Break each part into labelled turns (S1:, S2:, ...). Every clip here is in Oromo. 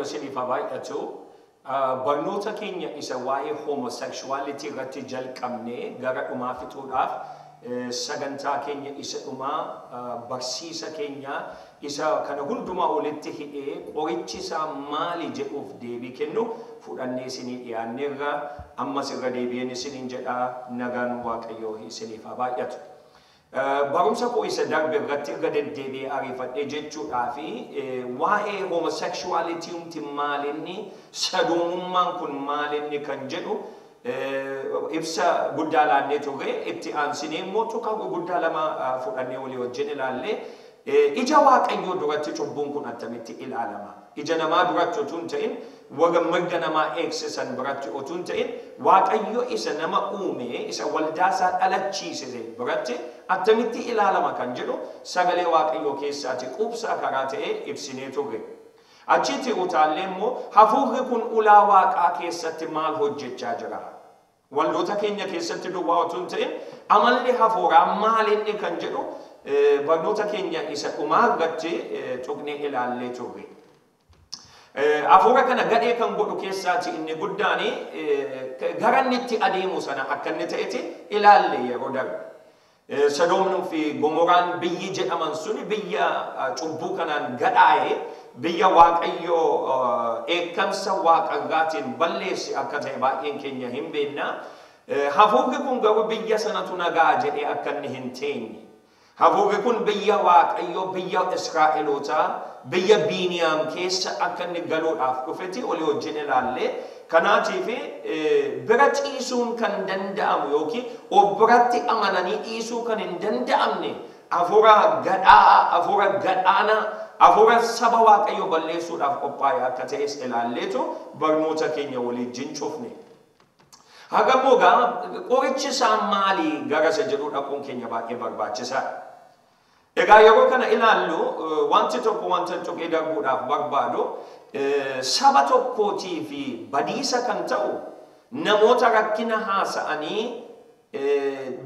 S1: Waaqayyo isiniif haa baay'atu. Barnoota keenya isa waa'ee homosexuality irratti jalqabnee gara dhumaa fixuudhaaf sagantaa keenya isa dhumaa, barsiisa keenya isa kana hundumaa olitti hidhee qorichi isaa maali jedhuuf deebii kennu fudhannee isinii dhiyaanneerra. Ammas irra deebi'een isiniin jedha, nagaan Waaqayyoo isiniif haa baay'atu. Barumsa koo isa darbe irratti irra deddeebi'ee ariifadhee jechuudhaa fi waa'ee homosexuality maalinni, sadoomummaan kun maalinni kan jedhu ibsa guddaa laannee turre. Itti aansinee immoo tuqaa gurguddaa lama fudhannee walii wajjin ilaallee, ija Waaqayyoo duratti cubbuun kun attamitti ilaalama? Ija namaa duratti utuu hin ta'in, warra mirga namaa eegsisan biratti utuu hin ta'in, Waaqayyo isa nama uume, isa waldaa isaa dhalachiise biratti attamitti ilaalama kan jedhu sagalee Waaqayyoo keessaati quubsaa karaa ta'e ibsinee turre. Achitti utaallee immoo hafuurri kun ulaa Waaqaa keessatti maal hojjechaa jira? Waldoota keenya keessatti duwwaa utuu hin ta'in amalli hafuuraa maal inni kan jedhu barnoota keenya isa dhumaa irratti tuqnee ilaallee turre. Hafuura kana gadhee kan godhu keessaati inni guddaan gara inni itti adeemu sana akka inni ta'etti ilaalle yeroo darbe. Sodoomnuu fi Gomoraan biyyi jedhaman suni biyya cubbuu kanaan gadhaa'e, biyya Waaqayyoo dheekkamsa Waaqarraatiin balleesse akka ta'e baay'een keenya hin beekna. Hafuurri kun garuu biyya sanatu nagaa jedhee akka inni hin teenye. Hafuurri kun biyya Waaqayyoo, biyya Israa'elootaa, biyya Biiniyaam keessa akka inni galuudhaaf dhufeti olii wajjin ilaalle. Kanaatiif bira ciisuun kan danda'amu yookiin of biratti amananii dhiisuu kan hin danda'amne hafuura gadhaa, hafuura gadhaanaa, hafuura saba Waaqayyoo balleessuudhaaf qophaa'e akka ta'es ilaalleetu barnoota keenya waliin cufne. Haga immoo qorichi isaa maali gara isa jedhu dhaquun keenya baay'ee barbaachisaadha. Egaa yeroo kana ilaallu wanti tokko wanta tuqee darbuudhaaf barbaadu, saba tokkootii fi badiisa kan ta'u namoota rakkina haasa'anii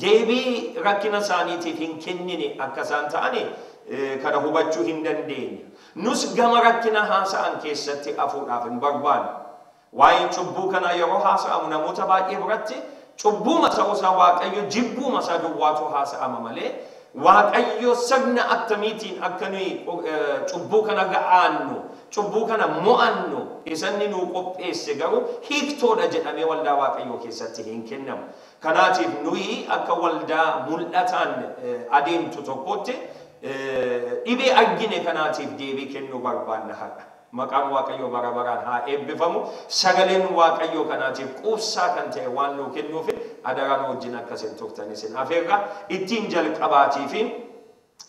S1: deebii rakkina isaaniitiif hin kennine akka isaan ta'ani kana hubachuu hin dandeenye. Nus gama rakkina haasa'an keessatti hafuudhaaf hin barbaannu. Waa'een cubbuu kanaa yeroo haasa'amu namoota baay'ee biratti cubbuu ta'uusaa, Waaqayyo jibbuu isaa duwwaatu haasa'ama malee Waaqayyo sirna attamiitiin akka nuyi cubbuu kana ga'aannu, cubbuu kana mo'annu isanni nuu qopheesse garuu hiiktoodha jedhamee waldaa Waaqayyoo keessatti hin kennamu. Kanaatiif nuyi akka waldaa mul'ataan adeemtu tokkotti dhibee argine kanaatiif deebii kennuu barbaanna har'a. Maqaan Waaqayyoo bara baraan haa eebbifamu. Sagaleen Waaqayyoo kanaatiif quubsaa kan ta'e waan nuu kennuuf adaraa nu wajjin akkasin turtan isin afeerra. Ittiin jalqabaatii fi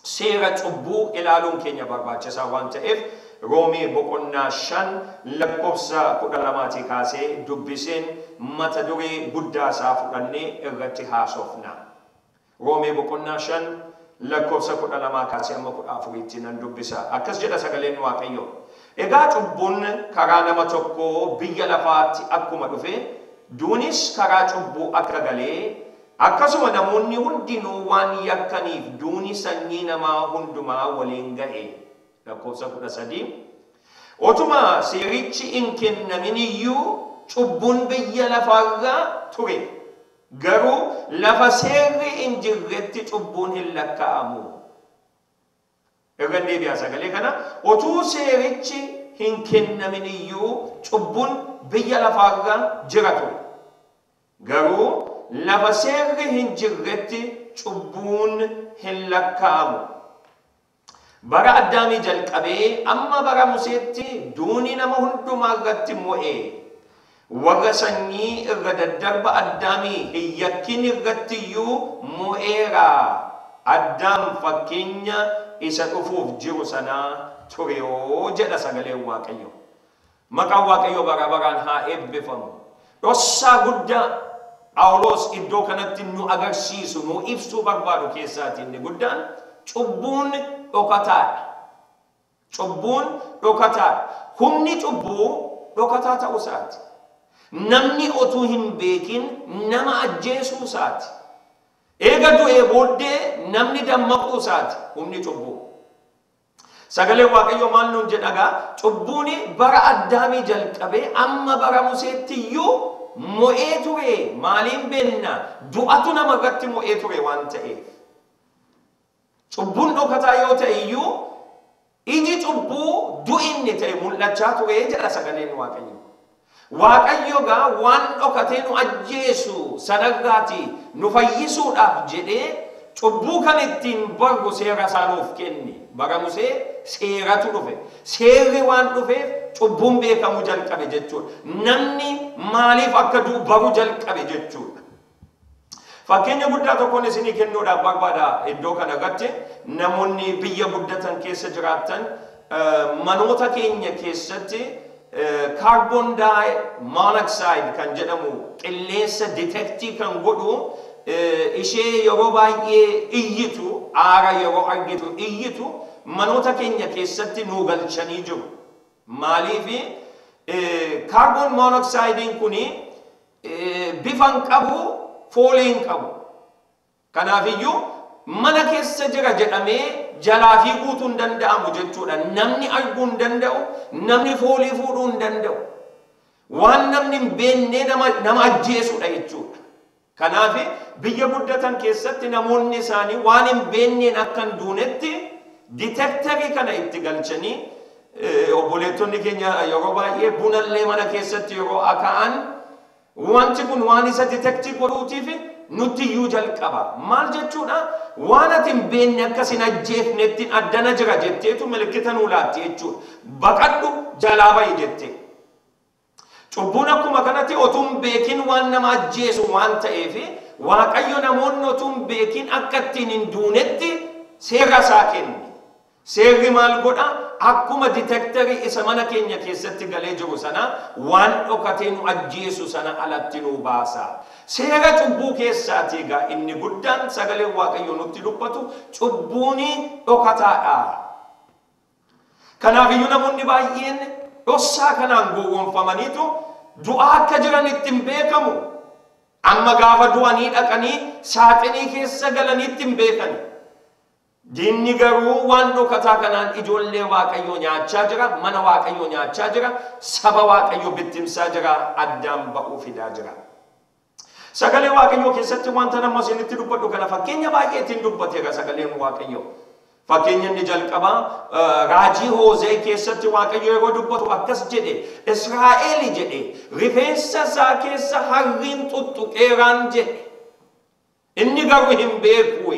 S1: seera cubbuu ilaaluun keenya barbaachisaa waan ta'eef Roomee boqonnaa 5 lakkoofsa 12 kaasee dubbiseen mata duree guddaa isaa fudhannee irratti haasofna. Roomee boqonnaa 5 lakkoofsa 12 kaasee amma 14tti nan dubbisa. Akkas jedha sagaleen Waaqayyoo. Egaa cubbuun karaa nama tokkoo biyya lafaatti akkuma dhufe, duunis karaa cubbuu akka galee, akkasuma namoonni hundinuu waan yakkaniif duuni sanyii namaa hundumaa waliin ga'e. Lakkoofsa 13. Otuma seerichi hin kennamin iyyuu cubbuun biyya lafaarra ture. Garuu lafa seerri hin jirretti cubbuun hin lakkaa'amu. Irra deebi'aa sagalee kana. Otuu seerichi hin kennamin iyyuu cubbuun biyya lafaarra jira ture. Garuu lafa seerri hin jirretti cubbuun hin lakkaa'amu. Bara Addaamii jalqabee amma bara Museetti duuni nama hundumaa irratti mo'e. Warra sanyii irra daddarba Addaamii hin yakkin irratti iyyuu mo'eera. Addaam fakkeenya isa dhufuuf jiru sanaa ture yoo jedha sagaleen Waaqayyoo. Maqaan Waaqayyoo bara baraan haa eebbifamu. Dhossaa guddaa Phaawulos iddoo kanatti nu agarsiisu, nu ibsuu barbaadu keessaati inni guddaan cubbuun dhokataadha. Cubbuun dhokataadha. Humni cubbuu dhokataa ta'uu isaati. Namni otuu hin beekin nama ajjeesuu isaati. Eega du'ee booddee namni dammaquu isaati humni cubbuu. Sagalee Waaqayyoo maal nuun jedha? Cubbuun bara Addaamii jalqabee amma bara Museetti iyyuu mo'ee ture. Maaliin beenna? Du'atu nama irratti mo'ee ture waan ta'eef. Cubbuun dhokataa yoo ta'e iyyuu iji cubbuu du'inni ta'e mul'achaa ture jedha sagaleen Waaqayyoo. Waaqayyo gaa waan dhokatee nu ajjeesu sanarraati nu fayyisuudhaaf jedhee cubbuu kan ittiin barru seera isaa nuuf kenne. Bara Musee seeratu dhufe. Seerri waan dhufeef cubbuun beekamuu jalqabe jechuudha. Namni maaliif akka du'u baru jalqabe jechuudha. Fakkeenya guddaa tokkoon isinii kennuudhaaf barbaada iddoo kana irratti. Namoonni biyya guddatan keessa jiraatan manoota keenya keessatti carbon monoxide kan jedhamu qilleensa detectii kan godhu ishee yeroo baay'ee iyyitu, aara yeroo argitu iyyitu manoota keenya keessatti nuu galchanii jiru. Maaliif carbon monoxidein kuni bifa hin qabu, foolii hin qabu. Kanaafiyyuu mana keessa jira jedhamee jalaa fi guutuu hin danda'amu jechuudha. Namni arguu hin danda'u, namni foolii fuudhuu hin danda'u. Waan namni hin beekne nama ajjeesudha jechuudha. Kanaaf biyya guddatan keessatti namoonni isaanii waan hin beekneen akka hin duunetti ditektarii kana itti galchanii obboleettonni keenya yeroo baay'ee bunallee mana keessatti yeroo akaa'an wanti kun waan isa ditektii godhuutiif nutti iyyuu jalqaba. Maal jechuudha? Waan ati hin beekne akkas hin ajjeefnetti addana jira jetteetu milikkita nuu laatti jechuudha. Baqadhu jalaa bahi jettee. Cubbuun akkuma kanatti otuu hin beekin waan nama ajjeesu waan ta'eef Waaqayyo namoonni otuu hin beekin akka ittiin hin duunetti seera isaa kenne. Seerri maal godha? Akkuma ditektarii isa mana keenya keessatti galee jiru sana waan dhokatee nu ajjeesu sana alatti nu baasa. Seera cubbuu keessaati egaa inni guddaan sagaleen Waaqayyoo nutti dubbatu cubbuun dhokataadha. Kanaafiyyuu namoonni baay'een dhossaa kanaan gowwoomfamaniitu du'aa akka jiran ittiin beekamu. Amma gaafa du'anii dhaqanii saaxinii keessa galanii ittiin beekani. Diinni garuu waan dhokataa kanaan ijoollee Waaqayyoo nyaachaa jira, mana Waaqayyoo nyaachaa jira, saba Waaqayyoo bittimsaa jira, addaan ba'uu fidaa jira. Sagalee Waaqayyoo keessatti wanta nama isinitti dubbadhu kana fakkeenya baay'eetiin dubbateera sagaleen Waaqayyoo. Fakkeenya inni jalqabaa raajii Hoozee keessatti Waaqayyo yeroo dubbatu akkas jedhe, Israa'eel jedhe rifeensa isaa keessa harriin tuttuqeeraan jedhe. Inni garuu hin beeku.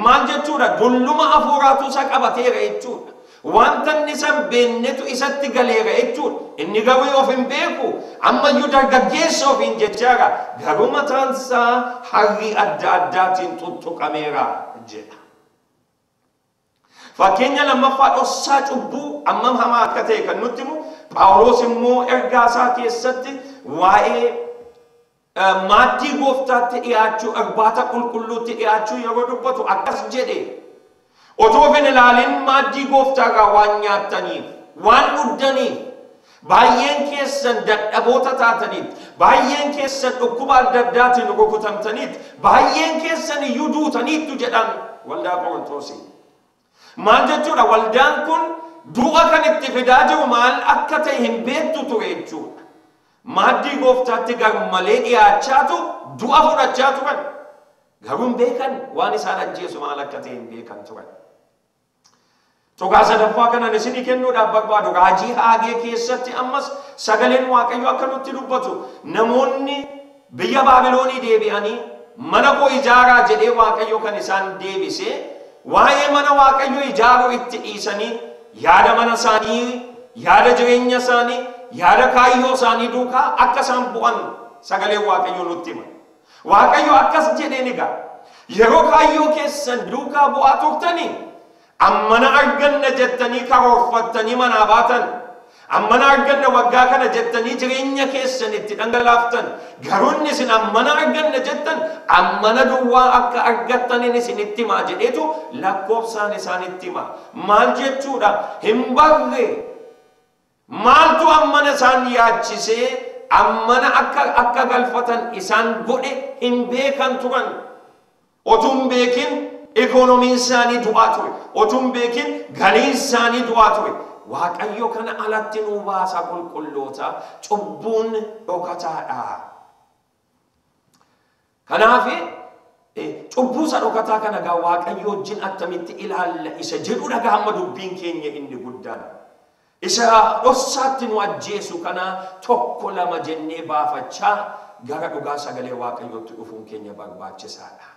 S1: Maal jechuudha? Dulluma hafuuraatu isa qabateera jechuudha. Wanta inni isa hin beeknetu isatti galeera jechuudha. Inni garuu of hin beeku. Ammayyuu dargaggeessa ofiin jechaara. Garuu mataan isaa harrii adda addaatiin tuttuqameera jedha. Fakkeenya lammaffaa dhossaa cubbuu ammam hamaa akka ta'e kan nutti himu Phaawulos immoo ergaa isaa keessatti waa'ee maaddii gooftaatti dhiyaachuu, irbaata qulqulluutti dhiyaachuu yeroo dubbatu akkas jedhe. Otoo of hin ilaalin maaddii gooftaarraa waan nyaattaniif, waan dhuddaniif, baay'een keessan dadhaboota taataniif, baay'een keessan dhukkuba adda addaatiin rukutamtaniif, baay'een keessan iyyuu duutaniittu jedhan waldaa Qorontoosii. Maal jechuudha? Waldaan kun du'a kan itti fidaa jiru maal akka ta'e hin beektu ture jechuudha. Maaddii gooftaatti garmalee dhiyaachaatu du'a fudhachaa turan. Garuu hin beekan, waan isaan ajjeesu maal akka ta'e hin beekan turan. Tuqaa sadaffaa kanan isinii kennuudhaaf barbaadu raajii Haagee keessatti ammas sagaleen Waaqayyoo akka nutti dubbatu namoonni biyya Baabiloonii deebi'anii mana koo ijaaraa jedhee Waaqayyo kan isaan deebise waa'ee mana Waaqayyoo ijaaruu itti dhiisanii yaada mana isaanii, yaada jireenya isaanii, yaada kaayyoo isaanii duukaa akka isaan bu'an sagaleen Waaqayyoo nutti hima. Waaqayyo akkas jedheen egaa yeroo kaayyoo keessan duukaa bu'aa turtanii ammana arganna jettanii karoorfattanii manaa baatan, ammana arganna waggaa kana jettanii jireenya keessan itti dhangalaaftan, garuu inni isin ammana arganna jettan ammana duwwaa akka argattaniin isinitti himaa jedheetu lakkoofsaan isaanitti hima. Maal jechuudha? Hin barre. Maaltu ammana isaan yaachisee ammana akka galfatan isaan godhe hin beekan turan. Otuu hin beekin ikoonomiin isaanii du'aa ture. Otuu hin beekin galiin isaanii du'aa ture. Waaqayyo kana alatti nuu baasa qulqulloota, cubbuun dhokataadha. Kanaaf cubbuu isa dhokataa kana gaa Waaqayyo wajjin attamitti ilaalla isa jedhu dhagaa hamma dubbiin keenya inni guddaan. Isa dhoksaatti nu ajjeesu kana tokko lama jennee baafachaa gara dhugaa sagalee Waaqayyootti dhufuun keenya barbaachisaadha.